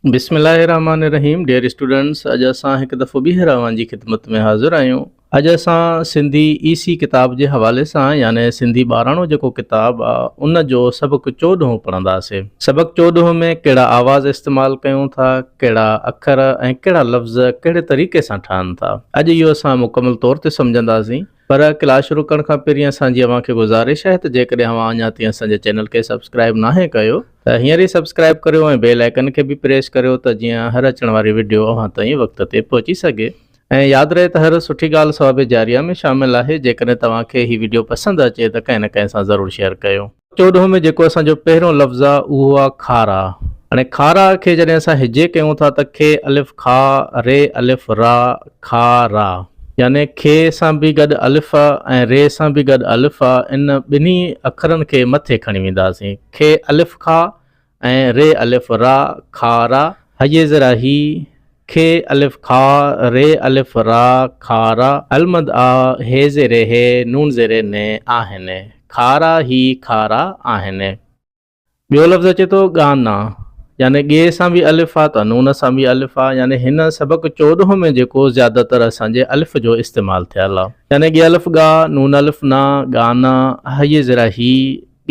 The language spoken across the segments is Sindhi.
بسم الله الرحمٰن الرحيم ڊيئر اسٽوڊنٽس اڄ اسان هڪ دفعو ٻيهر اوهان جي خدمت ۾ حاضر آهيون اڄ اسان سنڌي اي سي ڪتاب جي حوالي سان يعني سنڌي ٻاراڻو جيڪو ڪتاب آ ان جو سبق چوڏهون پڙهنداسي سبق چوڏهون ۾ ڪهڙا آواز استعمال ڪيون ٿا ڪهڙا اکر ۽ ڪهڙا لفظ ڪهڙي طريقي سان ٺهن ٿا اڄ اهو اسان مڪمل طور تي سمجهنداسين پر ڪلاس شروع ڪرڻ کان پهرين اسان جي اوهان کي گذارش آهي ته جيڪڏهن اوهان اڃا تائين اسان جي چينل کي سبسڪرائيب ناهي ڪيو ته هينئر ئي سبسڪرائيب ڪريو ۽ بيل آئيڪن کي به پريس ڪريو ته جيئن هر اچڻ واري وڊيو اوهان تائين وقت تي پهچي سگهي ۽ ياد رهي ته هر سٺي ڳالهه ثواب جاريه ۾ شامل آهي جيڪڏهن توهان کي هي وڊيو پسند اچي ته ڪنهن نه ڪنهن سان ضرور شيئر ڪيو. چوڏهون ۾ جيڪو اسان جو پهريون لفظ آ اهو آ کارا. هاڻي کارا کي جڏهن اسان هجي ڪيون ٿا ته کي الف کا، ري الف را، کا را. يعني کي سان به گڏ الف آ ۽ ري سان به گڏ الف آ ان ٻنهي اکرن کي مٿي کڻي وينداسين. کي الف کا ۽ ري الف را، کا را، هجي ذرا هي، کي الف کا، ري الف را، کارا، المد آ، هي زير هي، نون زير ني، آهن. کارا هي کارا آهن. ٻيو لفظ اچي ٿو ڳانا يعني ڳي سان به الف آ ته نون سان به الف آ يعني هن سبق چوڏهون ۾ جيڪو زياده تر اسان جي الف جو استعمال ٿيل آ يعني ڳي الف ڳا، نون الف نا، ڳانا، هي زير هي،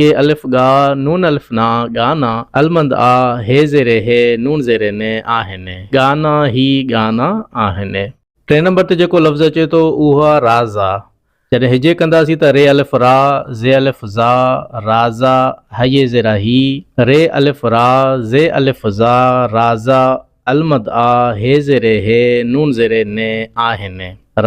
ڳي الف ڳا، نون الف نا، ڳانا، المد آ، هي زير هي، نون زير ني، آهن. ڳانا هي ڳانا آهن. ٽئين نمبر تي جيڪو لفظ اچي ٿو اهو آ رازا. جڏهن هجي ڪنداسين ته ري الف را، زي الف زا، رازا، هيي زير هي، ري الف را، زي الف زا، رازا، المد آ، هي زير هي، نون زير ني، آهن.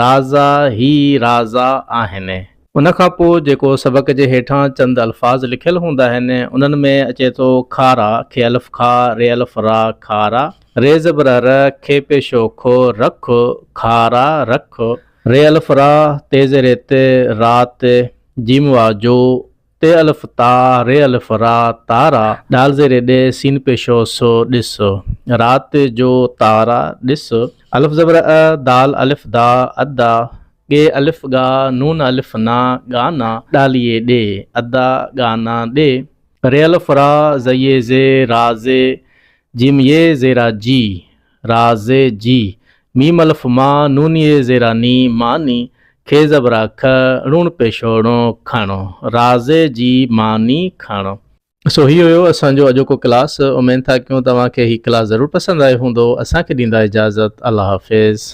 رازا هي رازا آهن. ان کان پوء جيڪو سبق جي هيٺان چند الفاظ لکيل هوندا آهن، انهن ۾ اچي ٿو، کارا، کي الف کا، ري الف را، کارا، ري زبر ر، کي پيشو کو، رک، کارا، رک، ري الف را، تي زير ت، رات، جيم واء جو، ت الف تا، ري الف را، تارا، ڏال زير ڏ، سين پيشو سو، ڏس، رات جو تارا، ڏس، الف زبر ا، دال الف دا، ادا، ڳي الف ڳا، نون الف نا، ڳانا، ڏاليي ڏي، ادا، ڳانا، ڏي، ري الف را، زيي زي، رازي، جيم يي زيرا جي، رازي جي، ميم الف ما، نون يي زيرا ني، ماني، کي زبراک، ڻون پيشو ڻو، کڻ، رازي جي ماني کڻ. سو هي هيو اسان جو اڄوڪو ڪلاس اميد ٿا ڪيون توهان کي هي ڪلاس ضرور پسند آيو هوندو اسان کي ڏيندا اجازت الله حافظ.